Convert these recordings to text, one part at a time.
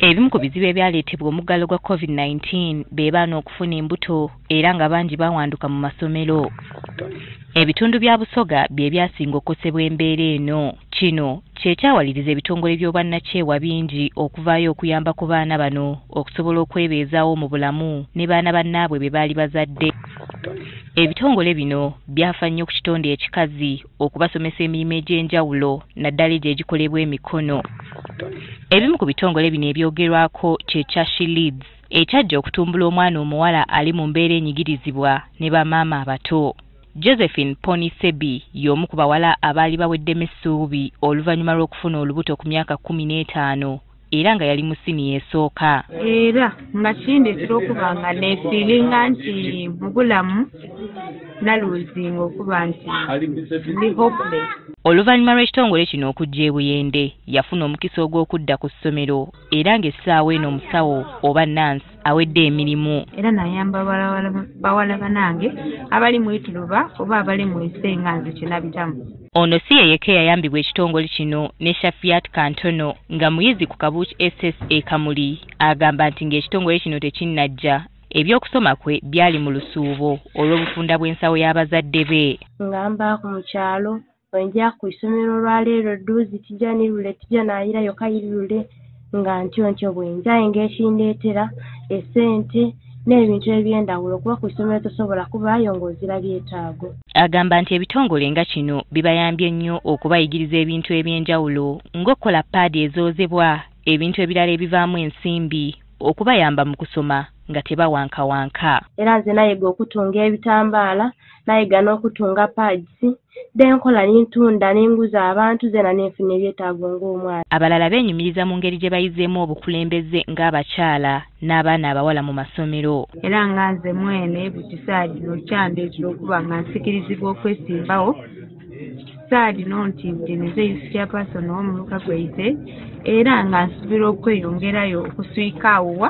Ebimu ku bizibu ebyaleetebwa omuggalo gwa COVID-19 be baana okufuna embuto era nga bangi bawanduka mu masomero. Ebitundu bya Busoga bye byasinga okukosebwa embeera eno. Kino kye kyawaliriza ebitongole by'obwannakyewa bingi okuvaayo okuyamba ku baana bano okusobola okwebeezaawo mu bulamu ne baana bannaabwe be baali bazadde. Ebitongole bino byafa nnyo ku kitonde ekikazi okubasomesa emirimu egy'enjawulo naddala egyo egikolebwa emikono. Ebimu ku bitongole bino ebyogerwako kye kya She Leads ekyajja okutumbula omwana omuwala ali mu mbeera enyigirizibwa ne bamaama abato. Josephine Poni Sebi y'omu ku bawala abaali baweddemu essuubi oluvannyuma lw'okufuna olubuto ku myaka 15 era nga yali mu siniya esooka. Era nga kindeetera okuba nga neefiiringa nti mu bulamu naluuzinga okuba nti ndi hopeless. Oluvannyuma lw'ekitongole kino okujja e Buyende yafuna omukisa ogw'okudda ku ssomero era ng'essaawa eno omusawo oba nansi awedde emirimu. Era nayamba bawala banange abali mu Ituluba oba abali mu Isenga nze kinabitamu. Ono si ye yekka eyayambibwa ekitongole kino ne Shafiat Kantono nga muyizi ku Kabuki SS e Kamuli agamba nti ng'ekitongole kino tekinnajja ebyokusoma kwe byali mu lusuubo olw'obufunda bw'ensawo y'abazadde be. Nga mbaako mu kyalo bwe ku isomero olwaleero dduuzi tijja nirule tijja naayirayo kayirule nga ntyo ntyo bwe njaye ng'ekindeetera essente n'ebintu eby'endawulo kuba ku isomero tosobola kubaayo ng'ozira byetaago. Agamba nti ebitongole nga kino bibayambye nnyo okubayigiriza ebintu eby'enjawulo ng'okukola paadi ezoozebwa, ebintu ebirala ebivaamu ensimbi okubayamba mu kusoma nga tebawankawanka. Era nze nayiga okutunga ebitambaala, nayiga n'okutunga pads, denkola n'intunda n'enguza abantu zena n'enfuna ebyetaago ng'omwana. Abalala beenyumiriza mu ngeri gye bayizeemu obukulembeze ng'abakyala n'abaana abawala mu masomero. Era nga nze mwene bukisaadino kyandeetera okuba nga nsikirizibwa okwesimbawo saadino nti nze youth chairperson ow'omuluka gwaife era nga nsubira okweyongerayo okuswika awo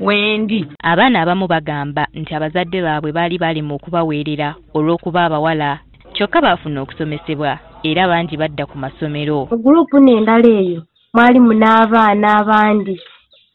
wendi. Abaana abamu bagamba nti abazadde baabwe baali balema okubaweerera olw'okuba abawala kyokka baafuna okusomesebwa era bangi badda ku masomero. Mu gurupu n'endala eyo mwalimu n'abaana abandi,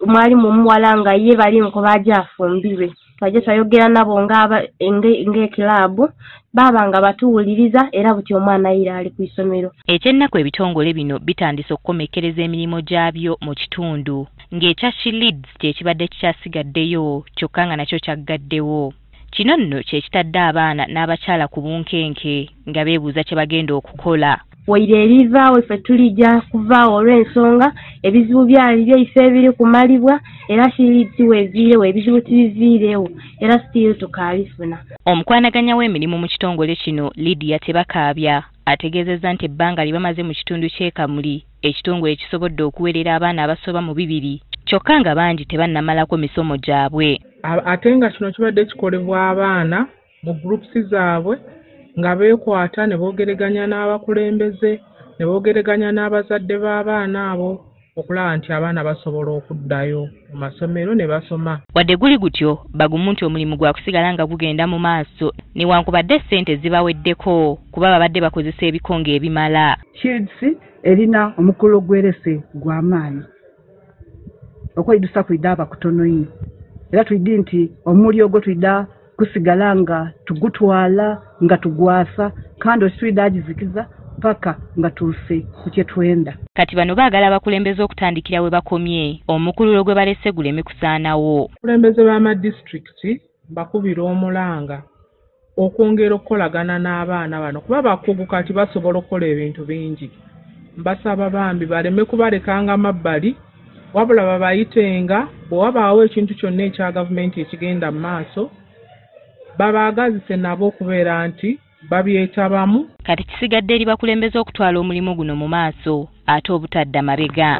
mwalimu omuwala nga ye bali nko bajja afumbirwe. Twajja twayogera nabo ng'ekiraabu baaba nga batuwuliriza era buti omwana yira ali ku isomero. Ekyennaku ebitongole bino bitandise okukomekkereza emirimu gyabyo mu kitundu ng'ekya She Leads kye kibadde kikyasigaddeyo kyokka nga nakyo kyaggaddewo. Kino nno kye kitadde abaana n'abakyala ku bunkenke nga beebuuza kye bagenda okukola. Waire erivaawo ffe tulijja kuvaawo olw'ensonga ebizibu byali byaife ebiri kumalibwa era She Leads weeviirewo ebizibu tibiviirewo era still tukaalifuna. Omukwanaganya w'emirimu mu kitongole kino Lydia Tebakaabya ategeezezza nti ebbanga lye bamaze mu kitundu ky'e Kamuli ekitongole kisobodde okuweerera abaana abasoba mu 2 kyokka nga bangi tebannamalako misomo gyabwe. Ate nga kino kibadde kikolebwa abaana mu groups zaabwe nga beekwata ne boogereganya n'abakulembeze ne boogereganya n'abazadde b'abaana abo okulaba nti abaana basobola okuddayo mu masomero ne basoma. Wadde guli gutyo bagumu nti omulimu gwa kusigala nga gugenda mu maaso newankubadde ssente zibaweddeko kuba babadde bakozesa ebikonge ebimala. She Leads erina omukolo gwerese gw'amaanyi okweyidusa kwidda abakutono nnyo era twiddi nti omuli ogwo twidda kusigala nga tugutwala nga tugwasa kandi ositwidde agizikiza paka nga tuuse ku kye twenda. Kati bano baagala abakulembeze okutandikira we bakomye omukululo gwe balese guleme kusaanawo. Abakulembeze b'amadisitulikiti bakubira omulanga okwongera okukolagana n'abaana bano kuba bakugu kati basobola okukola ebintu bingi. Mbasaba bambi baleme kubalekanga mabbali wabula babayitenga bwe wabaawo ekintu kyonna ekya gavumenti ekigenda mu maaso babaagazise nabo okubeera nti babyetabamu. Kati kisigadde eri bakulembeze okutwala omulimu guno mu maaso ate obutadda mabega.